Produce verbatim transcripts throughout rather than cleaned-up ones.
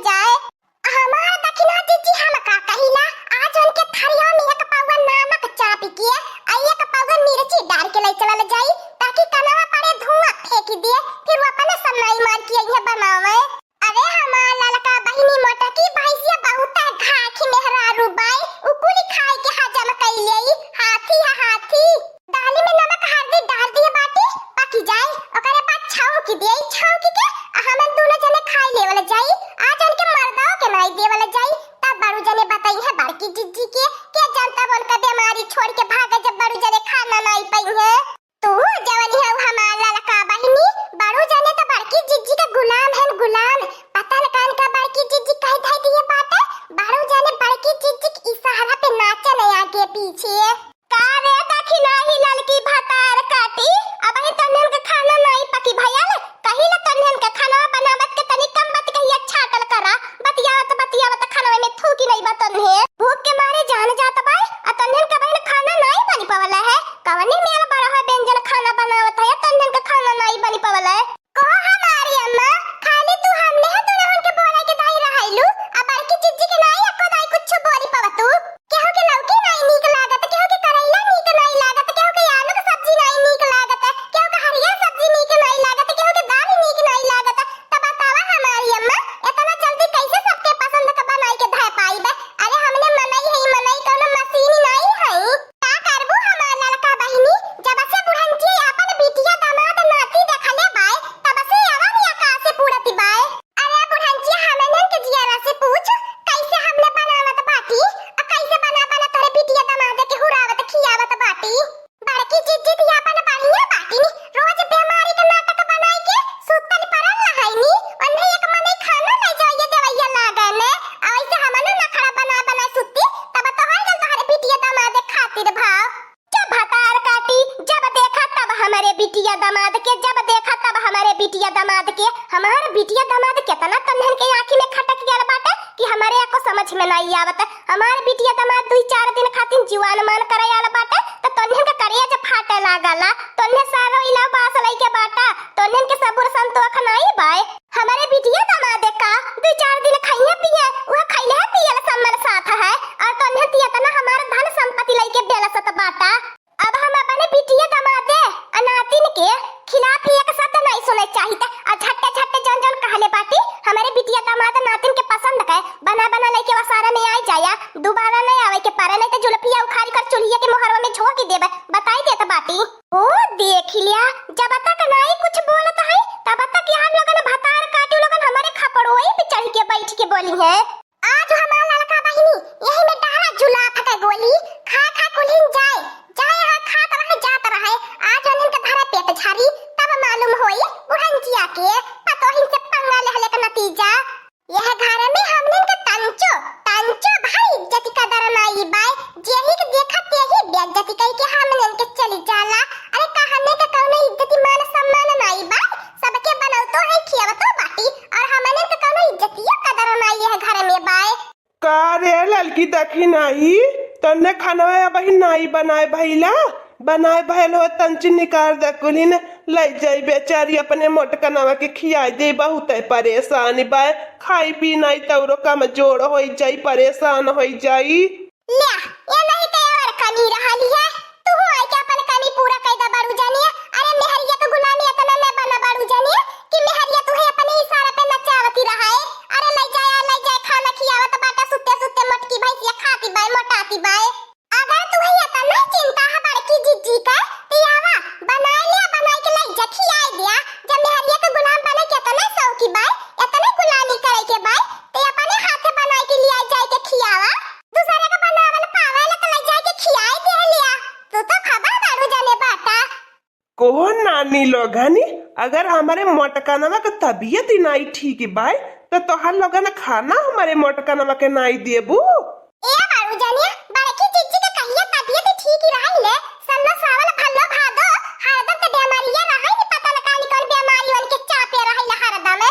जाए। हमार दखिना जिज्जी, हम का कहिला, आज उनके थरिया में एक पौवा नमक चापी के आ एक पौवा मिर्ची डार के लइ चलल जाई, ताकि कनवा पड़े धुआं फेंकी दे, फिर वो अपने सन्नाई मार के अइहे बनावे। अरे हमार ललका बहिनी मोटकी, भैंसिया बहुत है घाखी मेहरारू बाई, उ कुली खाए के हजम कइ लेई, हाथी है हाथी। दाली में नमक हरदी डार दिए बाटी, पकी जाए, ओकरे बाद छौंकी देई, छौंकी के आ हमन दुनो जने खाई लेवल जाई। आज उनके मर्दाओ के नाई देवल जाई, तब बड़ू जने बताई है बड़की जिज्जी के, के जनता उनका बीमारी छोड़ के भागे जब बड़ू जने खाना नाई पइहे। तू जवन है हमार ललका बहिनी, बड़ू जने तो बड़की जिज्जी के गुलाम है गुलाम। पता न कान का बड़की जिज्जी कह धै दिए बाटे, बड़ू जने बड़की जिज्जी के इशारा पे नाचे न आगे पीछे। का रे दखिनाही ललकी भतार काटी, अबहीं तन्हन के खाना नाई पकी भयल? कहिला तन्हन के खाना बनावत के तनी कम बतिकहिया छाटल करा, बतियावत बतियावत खाना में थूकी नाई बा तन्हे। भूख के मारे जान जात बाय, आ तन्हन के बहिन खाना नाई बनी पवला है। कवनी मेल बड़ा है व्यंजन खाना बनावत है, तन्हन के खाना नाई बनी पवला है। कहो हमारी अम्मा, खाली तू हमने है दुल्हन के बोले के दाई रहैलू, आ बड़की जिज्जी के नाई एको दाई कुछ बोली पवतू। केहू के लौकी नाई नीक लागत, केहू के करैला नीक नाई लागत, केहू के आलू के सब्जी नाई नीक लागत, केहू के हरियर सब्जी नीक नाई लागत, केहू के दाल नीक नाई लागत। तब बतावा हमारी अम्मा, इतना जल्दी कैसे सबके पसंद का बनाई के धै पाइबे? अरे हमने मनई है, मनई कौनो मशीन नाई है। का करबू हमार ललका बहिनी, जब से बुढ़ंचिया आपन बिटिया दामाद नाती देखले बाय, तब से अवन आकाश से पूरत बाय। अरे बुढ़ंचिया, हमनन के जियरा से पूछ, कैसे हमने बनावत बाटी, आ कैसे बना बना तोरे बिटिया दामाद के हुरावत खियावत बाटी। बड़की जिज्जी ती आपन बढ़िया बाटी, रोज बीमारी के नाटक बनाई के सुतल पड़ल रहैनी, ओन्हे एक मनई खाना ले जाइए देवैया लागने, आ ऐसे हमनों नखड़ा बना बना सुती, तब तो होई गल तोहरे बिटिया दामाद खातिर भाव। जब भतार काटी, जब देखा तब हमरे बिटिया दामाद के, जब देखा तब हमरे बिटिया दामाद के। हमार बिटिया दामाद केतना तन्हन के आँखी में खटक गयल बाटे कि हमरे एको समझ में नाई आवत। हमार बिटिया दामाद दुई चार दिन खातिर जीवान मान करे आल बाटे, त तन्हन के करेज फाटे लागला। तन्हे सारो इलाव बास लइके बाटा, तन्हन के सबुर संतोख नाई बाय। हमरे बिटिया दामाद का दुई चार दिन खइहे पिए, उहे खइले है पियल सम्मल साथ है, और तन्हे ती एतना हमार धन संपत्ति लइके बेलसत बाटा। अब हम अपने बिटिया दामादे आ नातिन के खिलाफ एक शब्द नाई सुने चाहित। आ झट्टे झट्टे जौन जौन कहले बाटी, हमरे बिटिया दामाद नातिन के पसंद के बना बना लइके वसारा में आई जाया, दोबारा नाई आवे के पारे, नाई तो जुलफिया उखाड़ कर चूल्हिया के मोहरवा में झोंक देबे, बताई देत बाटी। ओ देख लिया, जब तक नाई कुछ बोलत है, तब तक यहाँ लोगन भतार काटी लोगन हमरे खपड़ोई पे चढ़ के बैठ के बोली है। आज हमार ललका बहिनी यही में डाला जुलाफ के गोली खा खा कुल्हिन जाए, जाए है खात रहे जात रहे। आज ओनिन के धरा पेट झारी, तब मालूम होई बुढ़ंचिया के पतोहिन से पंगा लेहले के नतीजा। यह घर में हमनिन के तंचो, तंचो भाई इज्जत कदर नाई बाय। जेही के देखा तेही बेइज्जती कई के हमनिन के चली जाला। अरे का हमने के कौनो इज्जत मान सम्मान नाई बाय? सबके बनौतो है, खियावतो बाटी, और हमनिन के कौनो इज्जतियो कदर नाई यह घर में बाय। का रे ललकी दखिनाही, तन्ने खानवा अबही नाई बनाए भइला? बनाए भइल हो तंची निकाल दे कुलिन, लइ जाई बेचारी अपने मोटकनवा के खियाई दे, बहुत परेशान बाय, खाई पी नाई तौरो कमजोर होई जाई, परेशान होई जाई। ल्या, ये नहीं तो और कमी रहली है, तू हो आके अपन कमी पूरा कर दे बड़ू जानिया। अरे मेहरिया तो गुलामी इतना न बना बड़ू जानिया कि मेहरिया तुहे अपने इशारा पे नचावती रहा है। अरे लइ जाए, लइ जाए, खाना खियावत बाटा, सुत्ते सुत्ते मोटकी भैंसिया खाती बाय, मोटाती बाय। अगर तुहे इतना चिंता है बड़की जिज्जी का, तो आवा, बनाए ले, बनाए के लइ जा, खियाए दिया। जब मेहरिया के गुलाम बने के इतना शौकी बाय, इतना गुलामी करे के बाय, तो अपने हाथे बनाए के लिया जाए के खियावा। दूसरे के बनावल पावे ला तो लइ जाए के खियाए दे लिया। तू तो खबर बड़ू जाने बाटा। कहो नानी लोगनी, अगर हमरे मोटकनवा के तबियत ही नाई ठीक बाय, तो तोहर लोगन खाना हमरे मोटकनवा के नाई देबू? ए बाबू जानिया, बड़की जिज्जी के कहिया तबियत ठीक ही रही ले, सन्नो सावन भल्लो भादो, हरदम तो बीमारिया रहे नी, पता न कानी कौन बीमारी उनके चापे रही ले हरदम।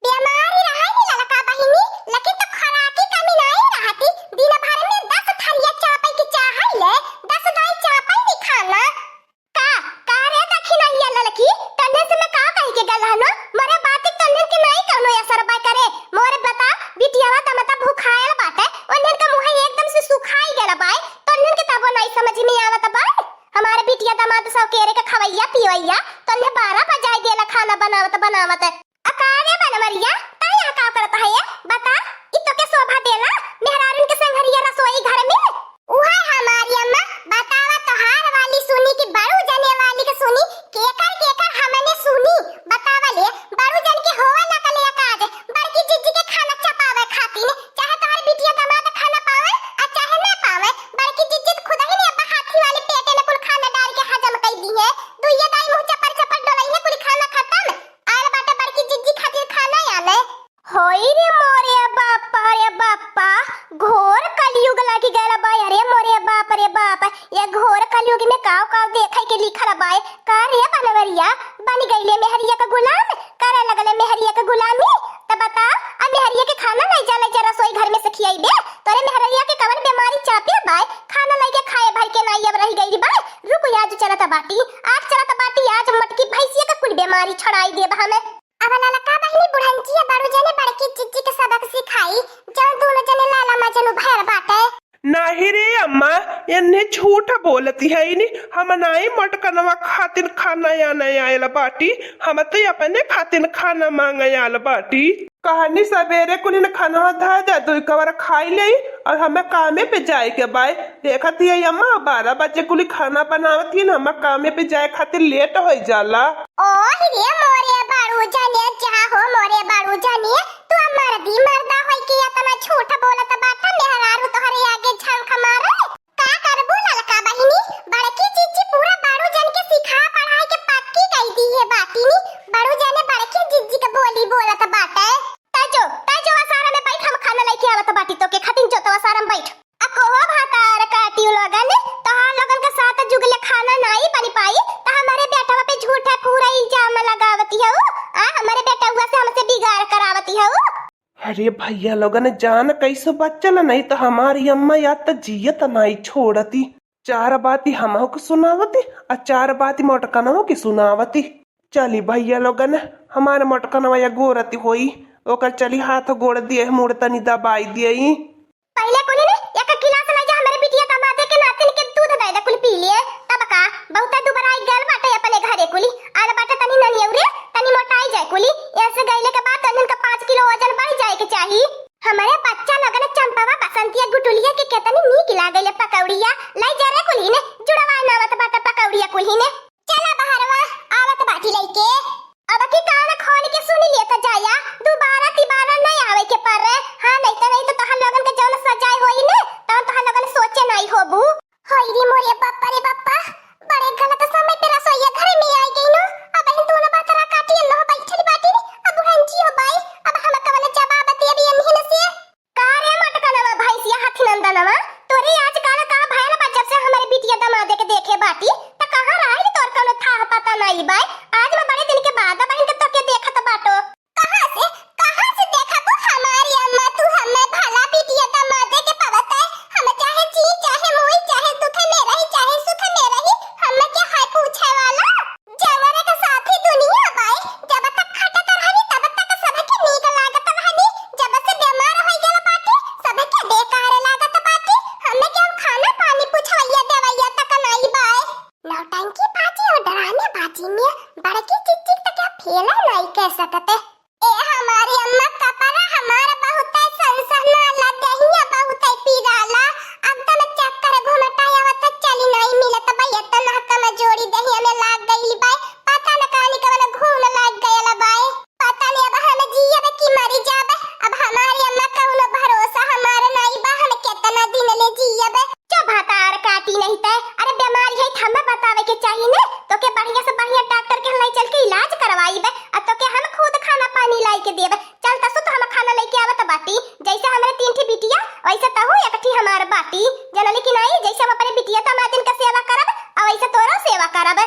बीमारी रहे नी ललका बहिनी, लेकिन तो खुराकी कमी नाई रहती, दिन भर में दस थरिया चापे के चाहे ले, दस दाई चापे नी खाना। का, का रे दखिनहिया ललकी, तन्ने से मैं का कहि के गल हनो? मोरे बात तन्ने के नाई कौनो असर बा करे। मोरे बता, ओई रे मोरे बाप रे बापा, घोर कलयुग लागी गयल बा। अरे मोरे बाप रे बाप, ये घोर कलयुग में काव काव देखे के लिखल बा। का रे बनवरिया, बन गईले मेहरिया का गुलाम, करे लगले मेहरिया का गुलामी। त बता, अब मेहरिया के खाना ले जा, ले जा रसोई घर में से खियाइबे। तोरे मेहरिया के कवन बीमारी चापे बा, खाना लेके खाए भर के नाई अब रह गई बा। रुक, आज चलत बाटी, आज चलत बाटी, आज मोटकी भैंसिया का कुल बीमारी छड़ाई देब हमें। अब ललका बहिनी बुढ़ंचिया बड़ू जने बड़की चिच्ची के सबक सिखाई, जौन दूनो जने लाला मजनू भयल बाटे। नाही रे अम्मा, एन्हे झूठ बोलती है इनी, हम नाई मोटकनवा खातिर खाना या नहीं आयल बाटी, हम तो अपने खातिर खाना मांगे आयल बाटी। कहनी सबेरे कुलिन खाना धा जा, दुई कवर खाई लेई और हमें कामे पे जाए के बाय। देखत ही अम्मा, बारह बजे कुली खाना बनावत ही, हमें कामे पे जाए खातिर लेट हो जाला। ओह रे मोरे बड़ू जने, जा हो मोरे बड़ू जने, तू मर्दी मर्दा होई के इतना झूठ बोलत बाटा, मेहरारू तोहरे आगे झंख मारे। का करबू ललका बहिनी, बड़की जीजी पूरा बड़ू जन के सिखा पढ़ाई के पक्की कई दी है बाटिनी, बड़ू जने बड़की जीजी के बोली बोलत बाटे। ता जो, ता जो असारा में बैठ, हम खाना लेके आवत बाटी तो के खातिन जो तो असारा में बैठ। आ कोहो भातार काटियो लोगन, तोहार लोगन के साथ जुगले खाना नाई बन पाई, त हमारे बेटवा पे झूठा पूरा इल्जाम लगावती हऊ, आ हमारे बेटवा से हमसे बिगाड़ करावती हऊ। अरे भैया लोगन, जान कैसे बचल, नहीं तो हमारी अम्मा या तो जियत नाई छोड़ती। चार बाती हमहू के सुनावती, आ चार बाती मोटकनवा के सुनावती। चली भैया लोगन, हमारे मोटकनवा या गोरती होई, ओकर चली हाथ गोड़ दिए, मुड़ तनी दबाई दिए। पहिले कुली ने एक गिलास ले जा, हमरे बिटिया दामादे के नातिन के दूध दे दे, कुल पी लिए। तब का, बहुते दुबराई गल बाटे अपने घरे कुली। आल बाटे तनी ननियौरे, तनी मोटाई जाए कुली। ऐसे गईले के बाद तनिन का पाँच किलो वजन बढ़ जाए के चाही। हमरे बच्चा लोगन चंपावा, बसंतिया, गुटुलिया के केतनी नीक लागेले पकौड़िया। ले जा रे कुली ने, जुड़वा नावत बाटे पकौड़िया कुली ने। चला बहरवा, आवत बाटी लइके। अब की कान खोल के सुन लिए त जाया, दोबारा तिबारा नहीं आवे के पड़े। हाँ, नहीं तो, नहीं तो तोहर लोगन के जौन सजाए होई ने, तौन तोहर लोगन सोचे नहीं होबू। होई रे मोरे बप्पा रे बप्पा, बड़े गलत समय पे रसोईया घर में आई गई नो। अब इन दोनों बतरा काटी लो बैठल बाटी, अब हंजी हो बाई, अब हम कवन जवाब देबी इन्हीं से। का रे मोटकनवा भैंसिया हाथी नंदनवा, तोरे आजकल का भयल बा, जब से हमरे बिटिया दमादे के देखे बाटी, त कहाँ रहल तोर कौनो थाह पता नाई बाय। आज मैं बड़े दिन के बाद बहिन के तोके देखत बाटो। कहाँ से, कहाँ से देखबू हमारी अम्मा, तू हमें भला बिटिया दमादे के पवत है, हम चाहे जी, चाहे मोई, चाहे दुख में रही, चाहे सुख में रही, हमें क्या है पूछे वाला? जवरे के साथी दुनिया बाय, जब तक खटत रहनी तब तक सबके नीक लागत रहनी, जब से बीमार होई गल बाटी, सबके बेकार लागत बाटी, हमें के हम खाना पानी पुछवैया देवैया तक नाई बाय। नौटंकी बाजी और डराने बाजी में बड़की चिच्ची तक क्या फेला नाई कह सकते। ए हमारी अम्मा, कपड़ा हमार बहुते सनसनाला, देहिया बहुते पिराला, एकदम चक्कर घुमटा आवत, चली नाई मिलत बा, एतना कमजोरी देहिया में लाग गइल बा, पता न कानी कवन घून लाग गयल बा। पता नहीं अब हम जियब कि मरी जाब, अब हमारी अम्मा कौनो भरोसा हमार नाई बा, हम केतना दिन ले जियब। चुप भतार काटी नहीं तै। अरे बीमारी है, हमें बतावे के चाहिए ने। तोके बढ़िया से बढ़िया डॉक्टर के ले चल के इलाज करवाई बे। आ तोके हम खुद खाना पानी लाई के देब। चल त सुत, हम खाना लेके आवत बाटी। जैसे हमरे तीन ठी बिटिया, वैसे तहू एक ठी हमार बाटी। जनली कि नहीं, जैसे हम अपने बिटिया दमादिन का सेवा करब, आ वैसे तोरो सेवा करब।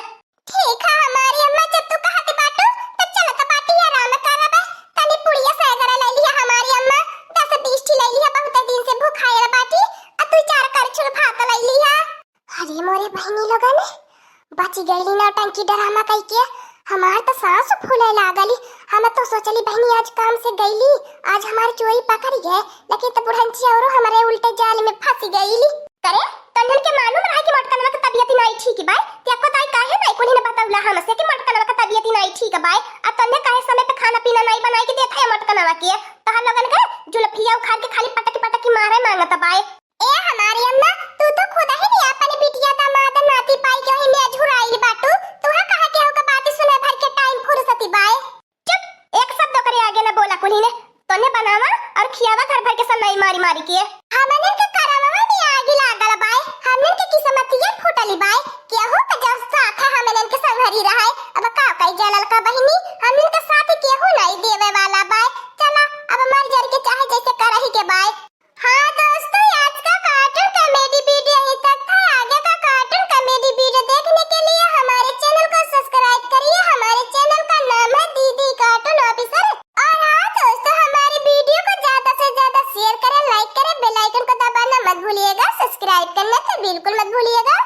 ठीक है हमारी अम्मा, जब तू कहत बाटू, त चलत बाटी आराम करब। तनी पुड़िया सैगरा ले लिहा हमारी अम्मा, दस बीस ठी ले लिहा, बहुत दिन से भूखायल बाटी। आ तू चार करछुल भात ले लिहा। अरे मोरे बहिनी लोगन, बची गईली नौटंकी डरामा कई के। हमार त सांस फूले लागली। हम तो सोचली बहिनी आज काम से गईली, आज हमार चोरी पकड़ी गए, लेकिन त बुढ़ंची औरो हमारे उल्टे जाल में फंसी गईली। करे, तन्हन के मालूम रहा कि मोटकनवा के तबियत ही नाई ठीक बाय, ते एको ताई काहे नाई कुन्ही ने बतौला हमसे कि मोटकनवा के तबियत ही नाई ठीक बाय, आ तन्हे काहे समय पे खाना पीना नाई बनाई के देत है मोटकनवा के? तोहर लोगन के जुलफिया उखाड़ के खाली पटकी पटकी मारे मांगत बाय। ए हमारी अम्मा, तू तो खुद ही नहीं अपन बिटिया दामाद नाती पाई के ही में अझुराइल बाटू, तुहा कहा केहू के बात सुने भर के टाइम फुर्सती बाय। चुप, एक शब्द ओकरे आगे न बोला कुन्ही ने। तोने बनावा और खियावा घर भर के सन्नाई मारी मारी के। हमने के करमवा में आगी लागल बाय, हमने के किस्मतिये फूटली बाय। केहू के जब साथ है हमने के संघरी रहे, अब का कई जलल का बहिनी, हमने के साथ केहू नहीं देवे वाला बाय। चला, अब बेल आइकन को दबाना मत भूलिएगा, सब्सक्राइब करना तो बिल्कुल मत भूलिएगा।